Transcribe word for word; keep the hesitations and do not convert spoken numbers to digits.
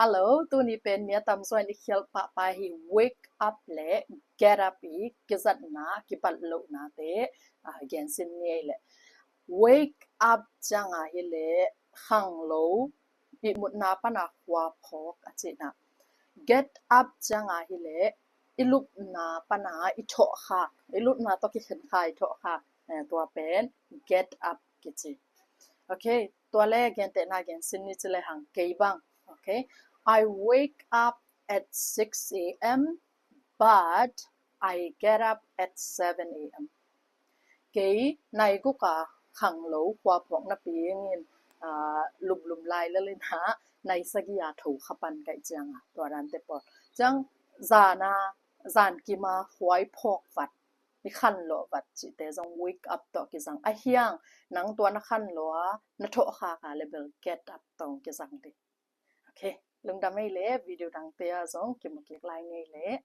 Hello, tuni pen mi a tamzaw in i khial pahpah hi wake up le get up i kizatna, kibat lohnate, ah, gensin ni ei leh. Wake up cianga hi leh khanglo, ihmutna pana khua phawk a cihna. Get up cianga hi leh i lupna pana i thawhkhak, i lupna tawh kikhenkha i thawhkhak, eh, tua pen get up kici. Okay, tua le gentehna gensin ni ci le hang kei bang. Okay, I wake up at six a.m. but I get up at seven a.m. Kei nai guk a khanglo khua phawk napi in, ah, lumlum lai lel in ah nai sagih a tho kha pan ka hih cianga tua dante pawl. Ciang zan a, zan kim a khua i phawk vat, i khanlawh vat cihte zong wake up tawh kizang. A hiang nang tua na khanlawh a na thawhkhak a le bel get up tawh kizang ding. Okay, lungdam ei leh, video dangte ah zong kimu kik lai ni ei leh.